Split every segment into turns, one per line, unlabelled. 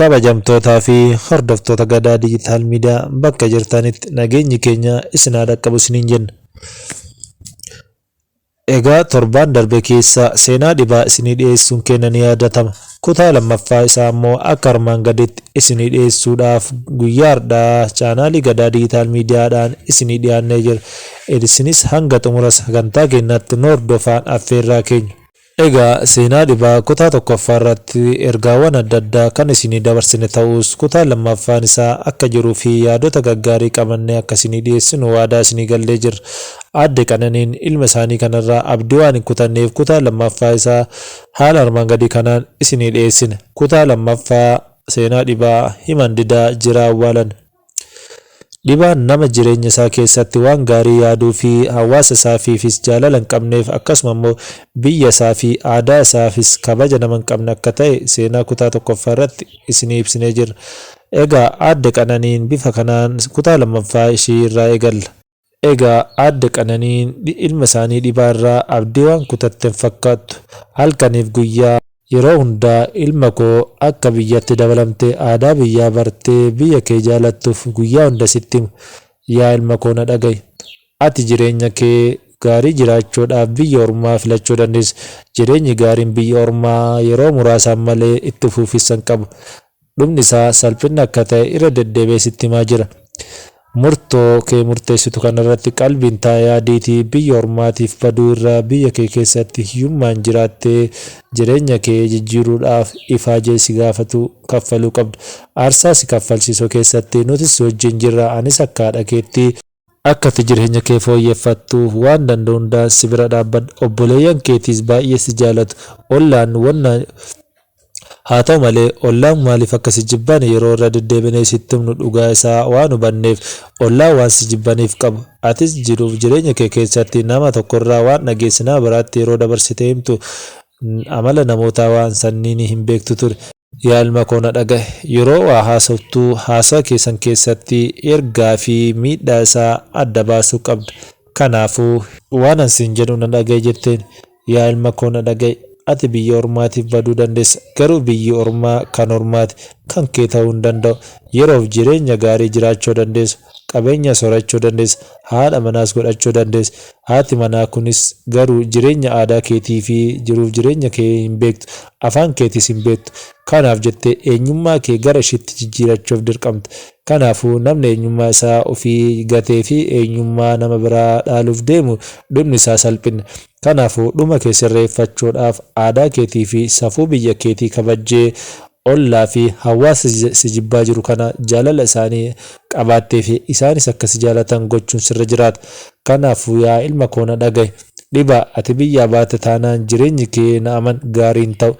Kabajamtootaa fi hordoftoota Gadaa Digital Media bakka jirtanitti nageenyi keenya isin haa dhaqqabu isiniin jenna. Egaa torbaan darbe keessa seenaa dhibaa isinii dhiyeessuun keenya ni yaadatama. Kutaa lammaffaa isaa immoo akka armaan gaditti isinii dhiyeessuudhaaf guyyaa hardhaa chaanaalii Gadaa Digital Miidiyaadhaan isinii dhiyaannee jira. Isinis hanga xumura sagantaa keenyaatti nu hordofaan affeerraa keenya. Egaa seenaa dhibaa kutaa tokkoffaa irratti ergaawwan adda addaa kan isinii dabarsine ta'us kutaa lammaffaan isaa akka jiruu fi yaadota gaggaarii qabannee akka isinii dhiyeessinu waadaa isinii gallee jirra. Aadde Qananiin ilma isaanii kanarraa abdii waan hin kutanneef kutaa lammaffaa isaa haala armaan gadii kanaan isinii dhiyeessina. Kutaa lammaffaa seenaa dhibaa himan didaa jiraa awwaalan. Dhibaan nama jireenya isaa keessatti waan gaarii yaaduu fi hawaasa isaafiifis jaalala hin qabneef akkasuma immoo biyya isaa fi aadaa isaafis kabaja nama hin qabne akka ta'e seenaa kutaa tokkoffaa irratti isinii ibsinee jirra. Egaa Aadde Qananiin bifa kanaan kutaa lammaffaa ishii irraa eegalla. Egaa Aadde Qananiin ilma isaanii Dhibaa irraa abdii waan kutatte hin fakkaattu. Halkaniif guyyaa, yeroo hundaa ilma koo akka biyyatti dabalamtee aadaa biyyaa bartee biyya kee jaalattuuf guyyaa hunda sitti hima. Yaa ilma koo na dhaga'i. Ati jireenya kee gaarii jiraachuudhaaf biyya ormaa filachuu dandeessa. Jireenyi gaariin biyya ormaa yeroo muraasaaf malee itti fufiinsa hin qabu. Dhumni isaa salphinna akka ta'e irra deddeebi'ee sitti himaa jira. Murtoo kee murteessitu kanarratti qalbiin taa yaadiitii biyya ormaatiif baduu irra biyya kee keessatti hiyyummaan jiraattee jireenya kee jijjiiruudhaaf ifaajee si gaafatu kaffaluu qabda. Aarsaa si kaffalsiisu keessatti nutis si wajjin jirra. Anis akka haadha keetti. Akka ati jireenya kee fooyyeffattuuf waan danda'u hundaan si bira dhaabbadha. Obboleeyyan keetiis baay'ee si jaalatu. Ollaan wonna Haa ta'u malee, ollaan maaliif akka si jibban yeroo irra deddeebinee sitti himnu dhugaa isaa waan hubanneef ollaan waan si jibbaniif qabu. Atis jiruuf jireenya kee keessatti nama tokkorraa waan dhageesse nama biraatti yeroo dabarsitee himtu amala namootaa waan sanniinii hin beektu ture. Yaa ilma koo na dhaga'i. Yeroo waa haasoftu haasawa kee san keessatti ergaa fi miidhaa isaa adda baasuu qabda. Kanaafuu. Waan an siin jedhu na dhaga'i jetteen. Yaa ilma koo na dhaga'i. Ati biyya ormaatiif baduu dandeessa. Garuu biyyi ormaa kan ormaati. Kan kee ta'uu hin danda'u. Yeroof jireenya gaarii jiraachuu dandeessa. Qabeenyas horachuu dandeessa. Haadha manaas godhachuu dandeessa. Haati manaa kunis garuu jireenya aadaa keetii fi jiruuf jireenya kee hin beektu. Afaan keetiis hin beektu. Kanaaf jettee eenyummaa kee gara ishiitti jijjiirachuuf dirqamta. Kanaafuu namni eenyummaa isaa ofii gatee fi eenyummaa nama biraa dhaaluuf deemu dhumni isaa salphinna. Kanaafuu dhuma kee sirreeffachuudhaaf aadaa keetii fi safuu biyya keetii kabajjee ollaa fi hawaasa si jibbaa jiru kana jaalala isaanii qabaattee fi isaanis akka si jaalatan gochuun sirra jiraata. Kanaafuu yaa ilma koo na dhagahi. Dhibaa, ati biyyaa baate taanaan jireenyi kee na aman gaarii hin ta'u.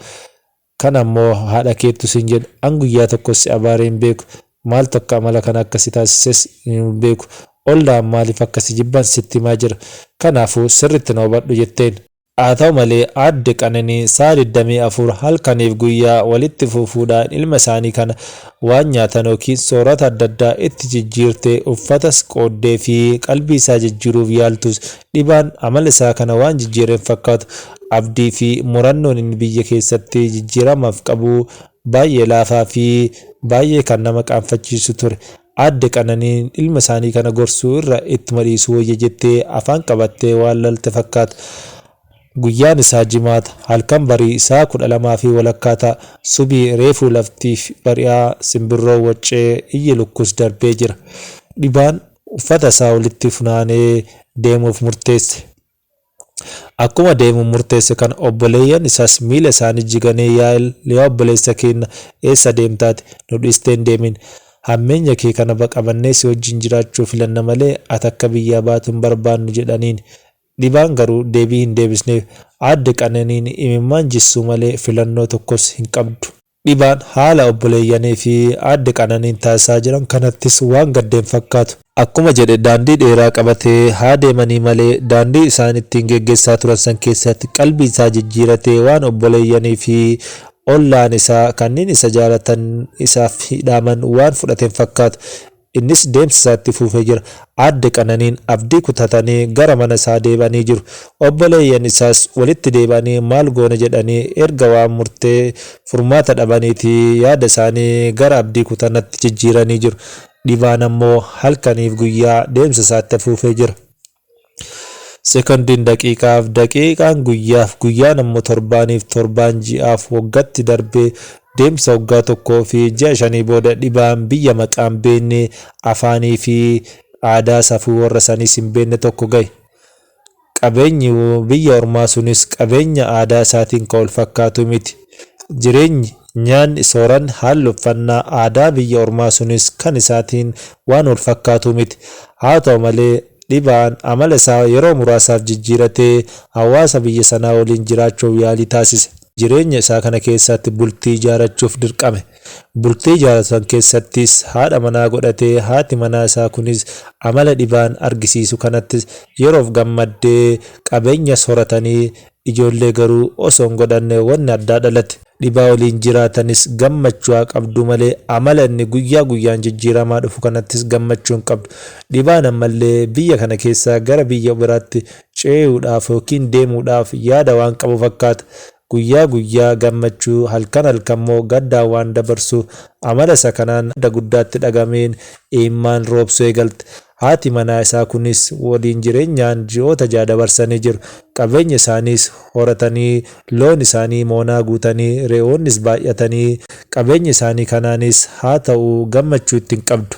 Kana ammoo haadha keettu siin jedha. An guyyaa tokkos si abaaree hin beeku. Maaltu akka amala kana akka si taasises hin beeku. Ollaan maaliif akka si jibban sitti himaa jira. Kanaafuu sirriitti na hubadhu jetteen. Haa ta'u malee Aadde Qananiin sa'a 24 halkaniif guyyaa walitti fufuudhaan ilma isaanii kana waan nyaatan ykn soorata adda addaa itti jijjiirtee uffatas qooddeefii qalbii isaa jijjiiruuf yaaltus dhibaan amala isaa kana waan jijjiire hin fakkaatu. Abdii fi murannoon inni biyya keessatti jijjiiramaaf qabu baay'ee laafaa fi baay'ee kan nama qaanfachiisu ture. Aadde Qananiin ilma isaanii kana gorsuu irra ittuma dhiisuu wayya jettee afaan qabattee waan lalte fakkaata. Guyyaan isaa Jimaata. Halkan barii sa'a 12:30 ta'a. Subii reefuu lafti bari'aa simbirroon waccee iyyi lukkuus darbee jira. Dhibaan uffata isaa walitti funaanee deemuuf murteesse. Akkuma deemuuf murteesse kana obboleeyyan isaas miila isaanii jiganii yaa obboleessa keenna eessa deemta ati? Nu dhiistee hin deemin. Hammeenya kee kana qabannee si wajjin jiraachuu filanna malee ati akka biyyaa baatu hin barbaannu jedhaniin. Dhibaan garuu deebii hin deebisneef. Aadde Qananiin imimmaan jissuu malee filannoo tokkos hin qabdu. Dhibaan haala obboleeyyanii fi aadde Qananiin taasisaa jiran kanattis waan gadde hin fakkaatu. Akkuma jedhe daandii dheeraa qabatee haa deemanii malee daandii isaan ittiin geggeessaa turan san keessatti qalbii isaa jijjiiratee waan obboleeyyanii fi ollaan isaa kanneen isa jaalatan isaaf dhaaman waan fudhate hin fakkaatu. Innis deemsa isaa itti fufee jira. Aadde Qananiin abdii kutatanii gara mana isaa deebi'anii jiru. Obboleeyyan isaas walitti deebi'anii maal goona jedhanii erga waan murtee furmaata dhabaniitii yaada isaanii gara abdii kutanatti jijjiiranii jiru. Dhibaan ammoo halkaniif guyyaa deemsa isaa itti fufee jira. Sekondiin daqiiqaaf, daqiiqaan guyyaaf, guyyaan ammoo torbaaniif, torbaan ji'aaf, waggatti darbee deemsa waggaa tokkoo fi ji'a shanii booda dhibaan biyya maqaan beekne, afaanii fi aadaa safuu warra saniis hin beekne tokko gahe. Qabeenyi biyya ormaa sunis qabeenya aadaa isaatiin kan wal fakkaatu miti. Jireenyi, nyaanni, sooranni, haalli uffannaa aadaa biyya ormaa sunis kan isaatiin waan wal fakkaatu miti. Haa ta'u malee Dhibaan amala isaa yeroo muraasaaf jijjiiratee hawaasa biyya sanaa waliin jiraachuuf yaalii taasise. Jireenya isaa kana keessaatti bultii ijaarachuuf dirqame. Bultii ijaaratu san keessattis haadha manaa godhatee haati manaa isaa kunis amala dhibaan argisiisu kanatti yeroof gammaddee qabeenyas horatanii Ijoollee garuu osoo hin godhanne wanni addaa dhalate. Dhibaa waliin jiraatanis gammachuu haa qabduu malee amala inni guyyaa guyyaan jijjiiramaa dhufu kanattis gammachuu hin qabdu. Dhibaan ammallee biyya kana keessaa gara biyya biraatti ceeyuudhaaf yookiin deemuudhaaf yaada waan qabu fakkaata. Guyyaa guyyaa gammachuu halkan halkammoo gaddaan waan dabarsuuf amala isa kanaan adda guddaatti dhagameen imimmaan roobsuu eegalte. Haati manaa isaa kunis waliin jireenyaan ji'oota 6 dabarsanii jiru. Qabeenya isaaniis horatanii, loon isaanii moonaa guutanii, re'oonnis baay'atanii, qabeenya isaanii kanaanis haa ta'uu gammachuu itti hin qabdu.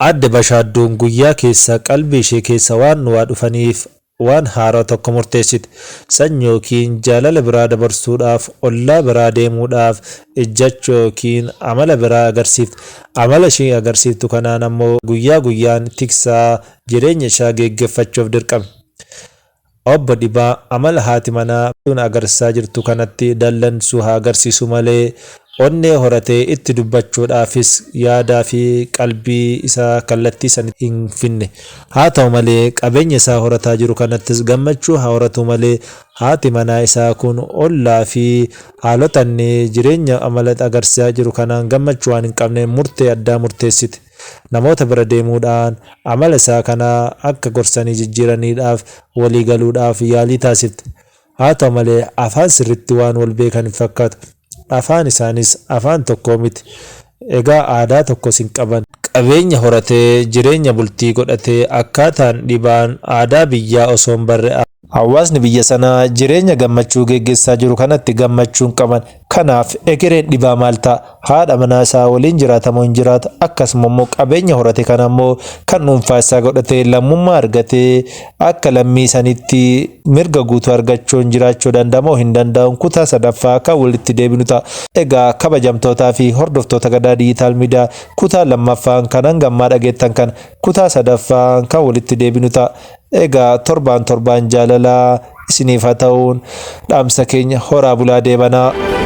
Aadde Bashaadduun guyyaa keessa qalbii ishee keessa waan waa dhufaniif waan haaraa tokko murteessite. Sanyii yookiin jaalala biraa dabarsuudhaaf, ollaa biraa deemuudhaaf, ejjachuu yookiin amala biraa agarsiifte. Amala isheen agarsiiftu kanaan ammoo guyyaa guyyaan tiksaa jireenya ishaa geeggeffachuuf dirqame. Obbo Dhibaa amala haati manaa agarsiisaa jirtu kanatti dallansuu haa agarsiisu malee onnee horatee itti dubbachuudhaafis yaadaa fi qalbii isaa kallattii sanitti hin finne. Haa ta'u malee qabeenya isaa horataa jiru kanattis gammachuu haa horatuu malee haati manaa isaa kun ollaa fi haalota inni jireenya amala agarsiisaa jiru kanaan gammachuu waan hin qabneef murtee addaa murteessite. Namoota bira deemuudhaan amala isaa kana akka gorsanii jijjiiraniidhaaf walii galuudhaaf yaalii taasifte. Haa ta'u malee afaan sirriitti waan wal beekan hin fakkaatu. Afaan isaanis afaan tokkoo miti. Egaa aadaa tokkos hin qaban. Qabeenya horatee, jireenya bultii godhatee akkaataan dhibaan aadaa biyyaa osoo hin barre Hawaasni biyya sanaa jireenya gammachuu geggessaa jiru kanatti gammachuu hin qaban. Kanaaf egereen dhibaa maal ta'a? Haadha manaa isaa waliin jiraata moo hin jiraatu? Akkasuma immoo qabeenya horate kana immoo kan dhuunfaa isaa godhatee lammummaa argatee akka lammii sanitti mirga guutuu argachuun jiraachuu danda'a moo hin danda'u? Kutaa sadaffaa kan walitti deebinu ta'a. Egaa kabajamtootaa fi hordoftoota Gadaa Digital Media kutaa lammaffaan kan hanga ammaa dhageettan kana kutaa sadaffaan kan walitti deebinu ta'a. Egaa torbaan torbaan jaalalaa isiniif haa ta'uun dhaamsa keenya horaa bulaa deebanaa.